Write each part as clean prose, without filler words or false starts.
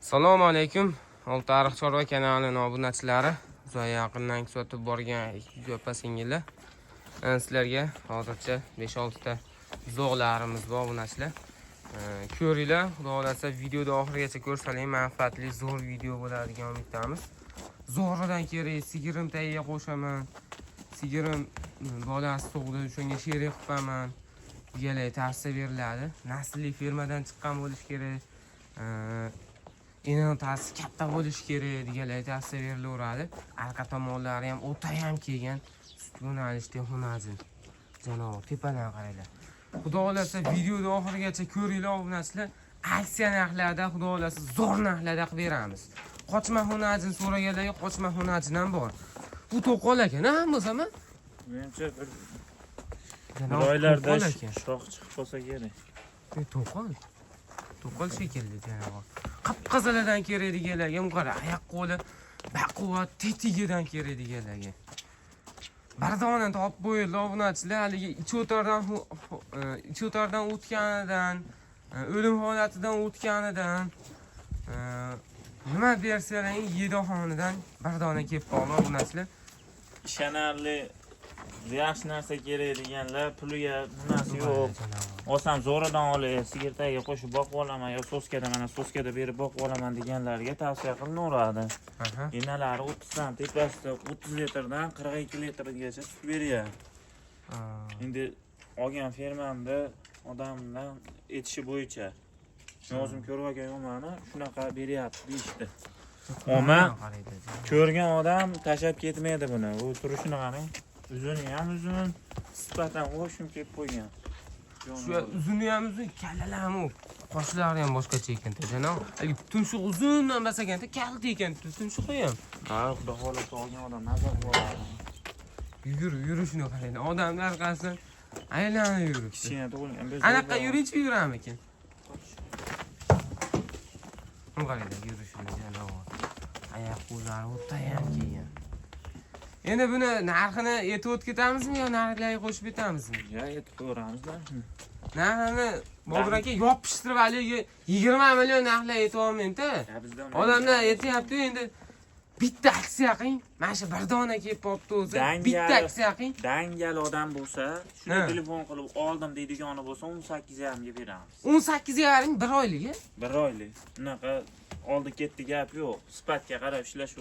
Assalomu alaykum. Oltiariq chorva kanalining obunachilari, uzoq yaqindan kuzatib borgan opa singillar. Sizlarga hozircha 5-6 ta buzoqlarimiz bor, obunachilar. Ko'ringlar, xudo xohlasa, videoda oxirigacha ko'rsaling, manfaatli zo'r video bo'ladigan umiddamiz. Zo'ridan kerak, sigirim tagiga qo'shaman. Sigirim bolasi tug'di, o'shanga sherik qilaman. Deganlar tavsiya beriladi. Naslli fermadan chiqqan bo'lishi kerak. Enotasi katta bo'lishi kerak deganlar tavsiya berilaveradi. Arqa tomonlari ham o'ta ham kelgan, sut yo'nalishda xunajin janovor. Tepadan qaranglar. Xudo xohlasa, videoni oxirigacha ko'ringlar, obunachilar. Aksiya narxlarda, xudo xohlasa, zo'r narxlarda qilib beramiz. Qochma xunajin so'raganlarga qochma xunajin ham bor. Bu to'qol ekan, ha, bo'lsami? Menimcha bir bir Janobor oylarda to'qol ekan. Shox chiqib qolsa kerak. To'qol. To'qol shekilli janobor. Qip-qizilidan kerak deganlarga bu qara, oyoq qo'li baquvvat, tetigidan kerak deganlarga. Bir dona topib qo'yildi, obunachilar, haligi ichotardan o'tganidan, o'lim holatidan o'tganidan, nima bersalaring yedoxonidan bir dona kelib qoldi, obunachilar. Ishonarli, yaxshi narsa kerak deganlar, puliga nimasi yo'q. Olsam zo'ridan olay, sigir tagiga qo'shib boqib olaman yo soskada, mana soskada berib boqib olaman deganlarga tavsiya qilinaveradi. Enalari 30 dan tepasida, 30 litrdan 42 litrgacha sut beryapti. Endi olgan fermamda odamdan aytishi bo'yicha. Men o'zim ko'rib olgan yo'qman, shunaqa beryapti deyishdi. Oma ko'rgan odam tashlab ketmaydi buni. U turishini qarang. Uzuni ham uzun, sifatan o'shim kelib qo'ygan. Shu uzuni ham uzun, kallalari ham, qoshlari ham boshqacha ekan, janob. Haligi tumshuq uzun emas ekan, kalta ekan tumshug'i ham. Ha, xudo xohlasa, olgan odam nazar qiladi. Yugurib yurishini qarang. Odamlar orqasidan aylanib yuribdi. Kichkina tug'ilgan. Anaqa yuringchi, yuramikin? Uni qaranglar yurishini, janob. Oyoq qo'llari o'tayam kelgan. Endi buni narxini aytib o'tib ketamizmi yo narxlarga qo'shib ketamizmi? Ya, aytib ko'ramiz narxini. Narxini, Bobur aka, yopishtirib haligi 20 million narxlar aytib olmang-da. Ya, bizda Odamlar aytyapti, endi bitta aksiya qiling. Mana shu bir dona kelib qolibdi o'zi. Dangal. Bitta aksiya qiling. Dangal odam bo'lsa, shuni telefon qilib oldim deydigani bo'lsa, 18,5 ga beramiz. 18,5 bir oylik. Bir oylik. Unaqa oldi ketdi gap yo'q. Sifatga qarab ishlash.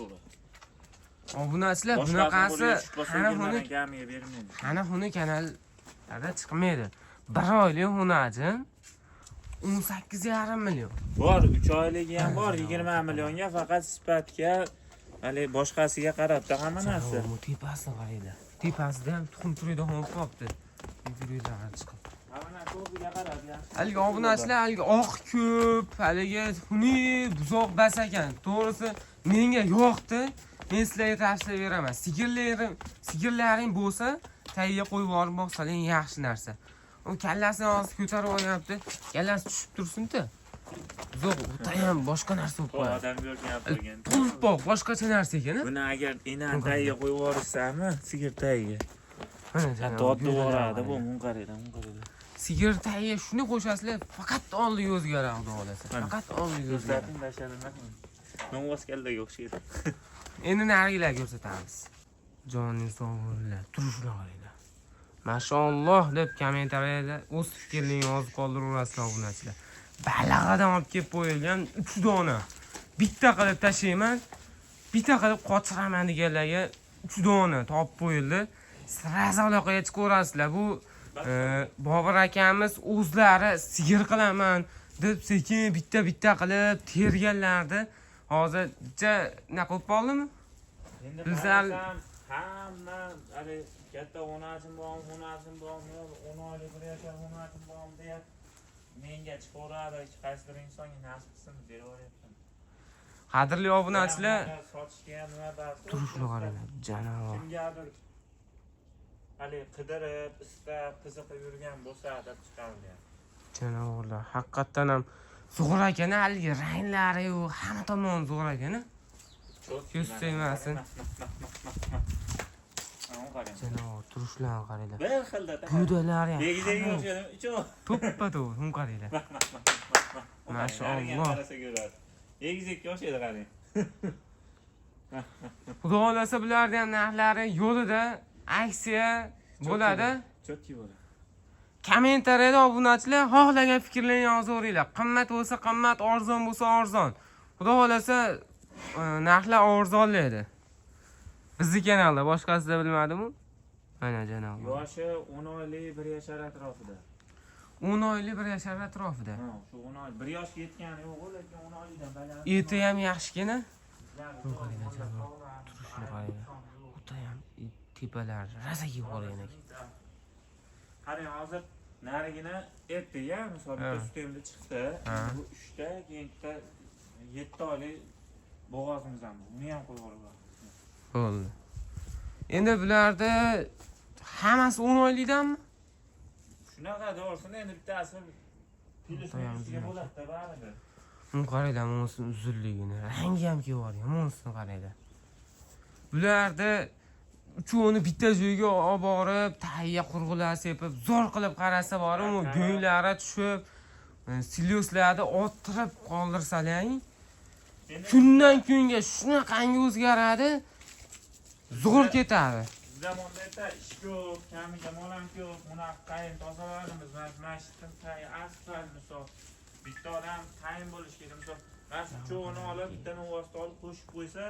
Obunachilar, Boshqasi bunaqasi qo'liga tushib qolsa, hana xuni 20 dan kamiga bermaydi. Hana xuni kanallarda chiqmaydi. Bir oylik xunajin 18,5 million. Bor, 3 oyligi ham bor, 20 millionga, faqat sifatga, hali boshqasiga qarabda hamma narsa. Bu tepasini qaranglar. Tepasida ham tuxum turiydi, bo'lib qolibdi. Yuguriylar chiqib. Hamma narsa o'ziga qarab yaxshi. Haligi, obunachilar, haligi oq ko'p, haligi xunuk buzoq bas ekan. To'g'risi, menga yoqdi. Men sizlarga tavsiya beraman. Sigirlaring bo'lsa, tagiga qo'yib yuborib boqsaling, yaxshi narsa. U kallasini hozir ko'tarib olyapti. Kallasi tushib tursin-da. Buzoq o'tayam boshqa narsa bo'lib Bu qoladi. odam ko'rgan qo'ygan. To'lpoq boshqacha narsa ekan, a? Buni agar enani tagiga qo'yib yuborishsami, sigir tagiga. Mana janob, Dod yuboradi bu, qaranglar. munqaraydi, munqaraydi. Sigir tagiga shuni qo'shasizlar, faqat oldiga o'zgaradi, xudo xohlasa. Mana. Faqat oldiga o'zgaradi. Ko'zlaring basharini. Novvoskallaga o'xshaydi. Endi narigilarga ko'rsatamiz. Joning sog' bo'linglar, turishini qaranglar. Mashalloh deb kommentariyada o'z fikrlaringni yozib qoldiraverasizlar, obunachilar. Balig'idan olib kelib qo'yilgan 3 dona. Bitta qilib tashlayman, bitta qilib qochiraman deganlarga 3 dona topib qo'yildi. Сразу aloqaga chiqaverasizlar. Bu Bobur akamiz o'zlari sigir qilaman deb sekin bitta bitta qilib terganlardi. Hozircha nima qilib qoldimi? Endi qarasam, hamma hali katta xonachim bormi, xonachim bormi, 10 oylik bir yashar xonachim bormi deya menga chiqaveradi, qaysidir insonga nasib qilsin deb beraveryapman. Qadrli obunachilar, Sotishga ham nima ba'zi. Turishini qaranglar, janavor. Kimgadir hali qidirib, istab, qiziqib yurgan bo'lsa deb chiqarilgan. Janavorlar haqiqatdan ham zo'r ekan, haligi ranglari yo'q, hamma tomoni zo'r ekan. Ko'z tegmasin. Qarang. Janavor turishlarini qaranglar. Bir xilda. Go'dalari ham Begizaga hamma o'xshaydi. Uch. to'ppa to'g'ri, uni qaranglar. Mashalloh. Qarasa ko'radi. Egizakka o'xshaydi qarang. Xudo xohlasa bularni ham narxlari yo'lida aksiya bo'ladi. Чётки bo'ladi. Kommentariyada obunachilar xohlagan fikrlarni yozaveringlar. Qimmat bo'lsa qimmat, arzon bo'lsa arzon. Xudo xohlasa narxlar arzonlaydi. Bizni kanalda, boshqasida bilmadim-u. Mana janob. Yoshi 10 oylik 1 yashar atrofida. 10 oylik 1 yashar atrofida. Ha, shu 10 oy, 1 yoshga yetgani yo'q, lekin 10 oylikdan baland. Eti ham yaxshigina. Qaranglar, janob. Turishini qaranglar. O'ta ham tepalari rosa yuborgan ekan. Qarang, hozir narigini ertaga, misol bitta sut endi chiqdi. Bu 3 ta, keyin bitta 7 oylik bo'g'ozimiz ham. Uni ham qo'yib yuboramiz. Bo'ldi. Endi bularda hammasi 10 oylikdanmi? Shunaqa to'g'risini endi bittasi plyus bo'ladi-da baribir. Uni qaranglar, mo'sini uzunligini, rangi ham kelyapti, mo'sini qaranglar. Bularda uchovini bitta joyga olib borib, tagiga qurg'ular sepib, zo'r qilib qarasa borib, u go'nglari tushib, silyoslarni ottirib qoldirsalang, kundan kunga shunaqangi o'zgaradi, zo'r ketadi. Zamonda esa ish ko'p, kamiga mol ham ko'p, unaqa tayin tozalarimiz, mana shu tayin asfalt misol. Bitta odam tayin bo'lishi kerak. Misol, mana shu uchovini olib, bitta novvosni olib qo'shib qo'ysa,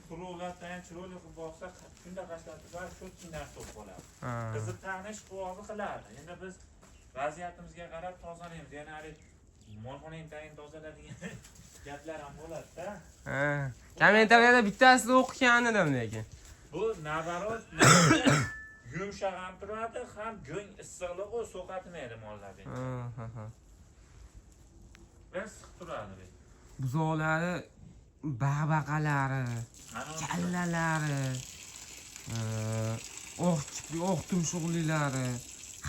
quruqlar tayin chiroyli qilib boqsa, shunda qashlatib shu narsa bo'lib qoladi. Bizni tanish quvog'i qiladi. Endi biz vaziyatimizga qarab tozalaymiz. Yana hali molxonang tayin tozala degan gaplar ham bo'ladi-da. Ha. Kommentariyada bittasini o'qigan edim lekin. Bu nabarot yumshoq ham turadi, ham go'ng issiqlig'i so'qatmaydi mollarni. Ha. Issiq turadi bu. Buzoqlari, babaqalari, kallalari, oq tumshuqlilari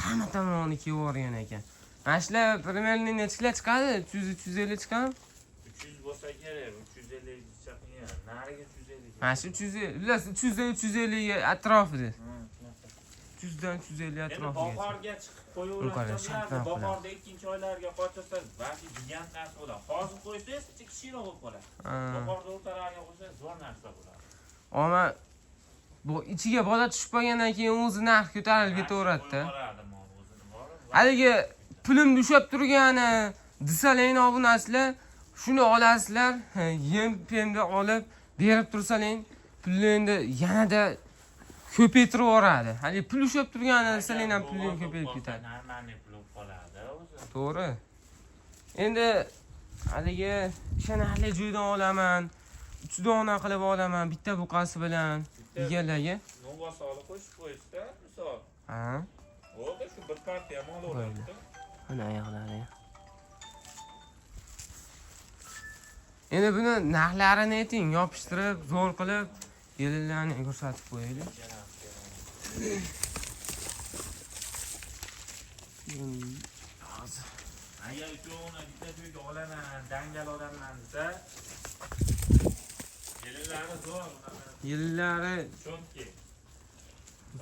hamma tomoni kelavergan ekan. Mana shular примерно nechilar chiqadi? 300-350 chiqadimi? 300 bo'lsa kerak, 350 chiqgan. Nariga 350. Mana shu 350, bilasiz, 300-350 ga atrofida. 300dan 350 atrofiga. Bahorga chiqib qo'yaveradi. Bahorda ikkinchi oylarga qochirsa, balki gigant narsa bo'ladi. Hozir qo'ysangiz, kichikroq bo'lib qoladi. Bahorda o'rtalariga qo'ysangiz, zo'r narsa bo'ladi. Ammo bu ichiga bola tushib qolgandan keyin o'zi narx ko'tarilib ketaveradi-da. Haligi pulimni ushlab turgani desalang obunachilar, shuni olasizlar, yem pemni olib berib tursalang, pulni endi yanada ko'paytirib yuboradi. Hali pul ushlab turgani desalang ham puling ko'payib ketadi. Normalniy pul bo'lib qoladi o'zi. To'g'ri. Endi haligi ishonarli joydan olaman, 3 dona qilib olaman bitta buqasi bilan deganlarga. Novvos olib qo'shib qo'yishda, misol. Ha. Bo'ldi, shu bir partiya mol oladi. Mana oyoqlari. Endi buni narxlarini ayting, yopishtirib, zo'r qilib, kelinlarni ko'rsatib qo'yaylik. Agar uchovini bitta joyga olaman, dangal odamman desa, kelinlari zo'r, Yillari chunki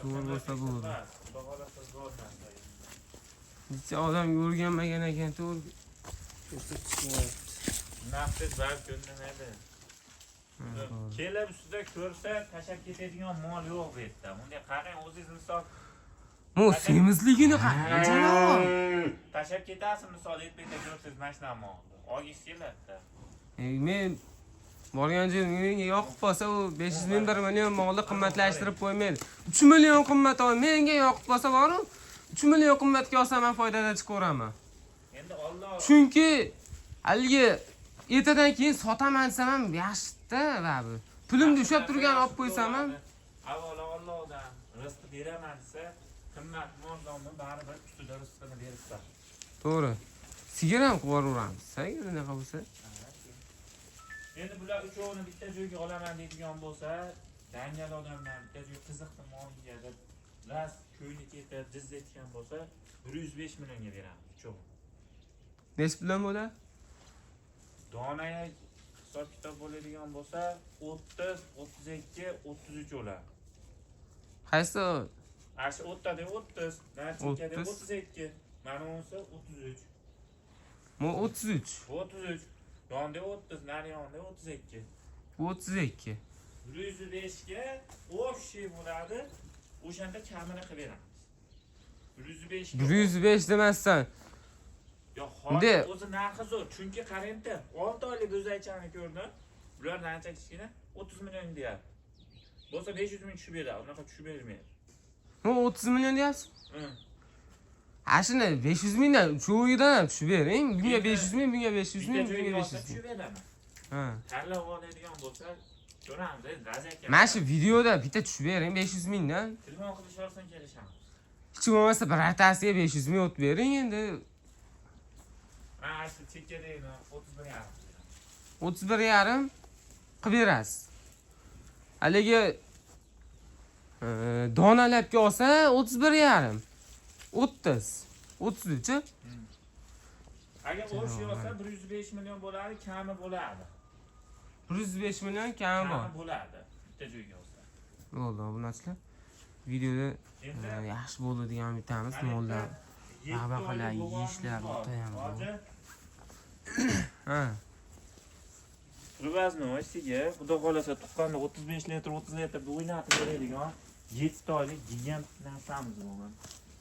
zo'r bo'lsa bo'ldi. Xudo xohlasa zo'r narsa. Necha odam o'rganmagan ekan, to'g'ri. Ko'rsatib chiqyapti. Nafsi bor ko'rinmaydi. Kelib ustida ko'rsa, tashlab ketadigan mol yo'q bu yerda. Bunday qarang, o'zingiz misol Bu semizligini qarang, janob. Tashlab ketasiz, misol ertaga ko'rsangiz mana shunaqa molni. Olgingiz keladi-da. Men borgan joyim menga yoqib qolsa, u 500 ming 1 million molni qimmatlashtirib qo'ymaydi. 3 million qimmat ol, menga yoqib qolsa boru, 3 million qimmatga olsam men foydada chiqaveraman. Endi Alloh Chunki haligi ertadan keyin sotaman desam ham yaxshi-da, baribir. Pulimni ushlab turgan olib qo'ysam ham avvalo Allohdan rizq beraman desa, qimmat molni baribir ustida rizqini berib turadi. To'g'ri. Sigir ham qilib yuboraveramiz. Sigir unaqa bo'lsa. Endi bular uchovini bitta joyga olaman deydigan bo'lsa, dangal odamlar bitta joy qiziqdi molga deb ras ko'ngli ketib jiz etgan bo'lsa, 105 millionga beramiz uchovini. Necha puldan bo'ladi? Donaga hisob kitob bo'ladigan bo'lsa, 30, 32, 33 bo'ladi. Qaysi? Ana shu o'rtada 30, mana chekkada 32, mana unisi 33. Bu 33. 33. Yonda 30, nari yonda 32. Bu 32. 105 ga общий bo'ladi. O'shanda kamini qilib beramiz. 105 ga. 105 demasdan. Yo'q, Endi- hozir o'zi narxi zo'r. Chunki qarang-da, 6 oylik bo'zaychani ko'rdim. Bulardan ancha kichkina 30 million deyapti. Bo'lsa 500 ming tushib beradi, unaqa tushib bermaydi. Bu 30 million deyapsiz? Hı. Ha shuni 500 mingdan uchovidan ham tushib bering. Bunga Endi 500 ming, bunga 500 Bitta ming, joyga bunga olsa 500 ming. tushib beraman. Ha. Tanlab oladigan bo'lsa, ko'ramiz, endi vaziyatga. Mana shu videoda bitta tushib bering 500 mingdan. Telefon qilisharsan, kelishamiz. Hech bo'lmasa birortasiga 500 ming o'tib bering endi. Mana shu chekkadagini 31,5. 31,5 qilib berasiz. Haligi donalabga olsa 31,5. 30. 33. Agar o'sh olsa 105 million bo'ladi, kami bo'ladi. 105 million kami bor. Kami bo'ladi. Bitta joyga olsa. Bo'ldi, obunachilar. Videoda Endi yaxshi bo'ldi degan umiddamiz. mana Mollar. yetti Babaqalar, oylik yeyishlar, bo'g'oz bor. o'tayam bor. Hozir Ha. Привозной sigir, xudo xohlasa tuqqanda 35 litr, 30 litr o'ynatib beradigan 7 oylik gigant narsamiz bu.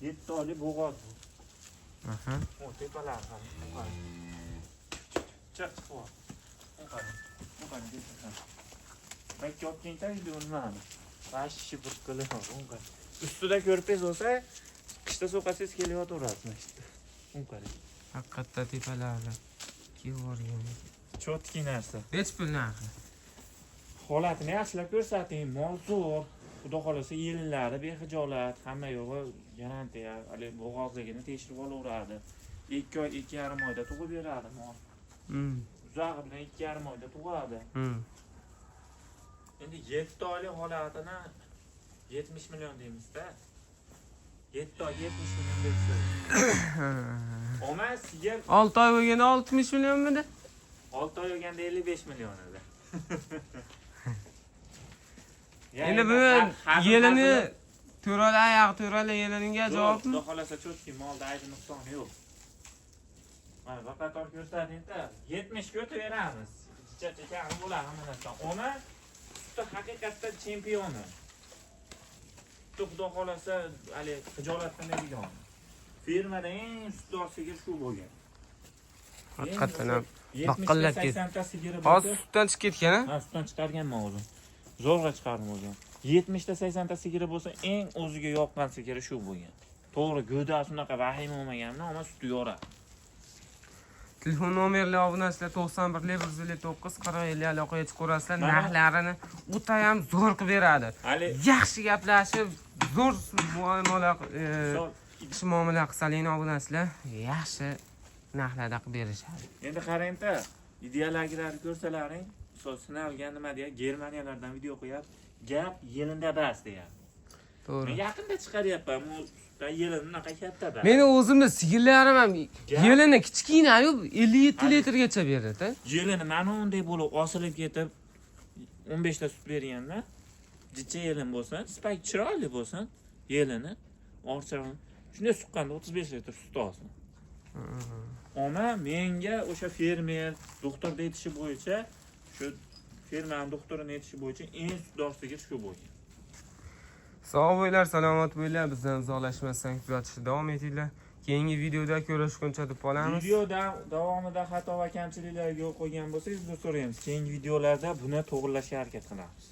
7 oylik bo'g'oz bu. Aha. O tepalar ham. Qara. Chiq, chiq. Qara. Qara, tepalar. Makka olib keling tagida nimani? Vashshi bir qilib, qara. Ustida ko'rpangiz bo'lsa, qishda so'qasangiz kelayotaverasiz mana shu yerda. Qarang. Haqiqatda tepalarni kelib. Cho'tki narsa. Nechi pul narxi? Holatini yaxshilab ko'rsating, mol zo'r. Xudo xohlasa yelinlari behijolat, hamma yo'g'i garantiya, hali bo'g'ozligini tekshirib olaveradi. 2 oy, 2,5 oyda tug'ib beradi mol. Uzog'i bilan 2,5 oyda tug'adi. Endi 7 oylik holatini 70 million deymiz-da. 7 oy 70 million deb. Oma sigir 6 oy bo'lganda 60 millionmidi? 6 oy bo'lganda 55 million edi. Endi buni yelini to'rala, oyoq to'rala yelininga javobmi? Xudo xohlasa cho'tki molda aybi nuqsoni yo'q. Mana bir qator ko'rsating-da, 70 ga o'taveramiz. Jicha kami bo'ladi hamma narsa. Ona suti haqiqatda chempioni. Suti xudo xohlasa hali xijolat qilmaydigan. Fermada eng sutdor sigir shu bo'lgan. Haqiqatdan ham 70 baqillab ketdi. 80 ta sigiri Hozir bo'lsa, sutdan chiqib ketgan a? ha, sutdan chiqarganman o'zim. Zo'rg'a chiqardim o'zim. 70 ta 80 ta sigiri bo'lsa, eng o'ziga yoqqan sigiri shu bo'lgan. To'g'ri, go'dasi unaqa vahima bo'lmaganmi, ammo suti yoradi. Telefon nomerli obunachilar 91 159 40 50 aloqaga chiqaverasizlar. Mana- Narxlarini o'ta ham zo'r qilib beradi. Hali Yaxshi gaplashib, zo'r muomala misol yaxshi muomala qilsaling obunachilar yaxshi narxlarda qilib berishadi. endi qarang-da, ideallarni ko'rsalaring, misol sinalgan nima deyapti, Germaniyalardan video qo'yapti. Gap yelinda bas deyapti. Men To'g'ri. yaqinda chiqaryapman, u sutdan yelin unaqa katta bas. Meni o'zimni sigirlarim ham yelini kichkina-yu 57 litrgacha beradi. Yelini mana unday bo'lib osilib ketib 15 ta sut berganda jicha yelin bo'lsin, spak chiroyli bo'lsin, yelini orchag'ini shunday suqqanda 35 litr sut olsin. Ona menga o'sha fermer doktorni aytishi bo'yicha, shu fermani doktorini aytishi bo'yicha eng sutdor sigir shu bo'lgan. Sog' bo'linglar, salomat bo'linglar. Bizdan uzoqlashmasdan kuzatishda davom etinglar. Keyingi videoda ko'rishguncha deb qolamiz. Video davomida xato va kamchiliklarga yo'l qo'ygan bo'lsangiz, uzr so'raymiz. Keyingi videolarda buni to'g'rilashga harakat qilamiz.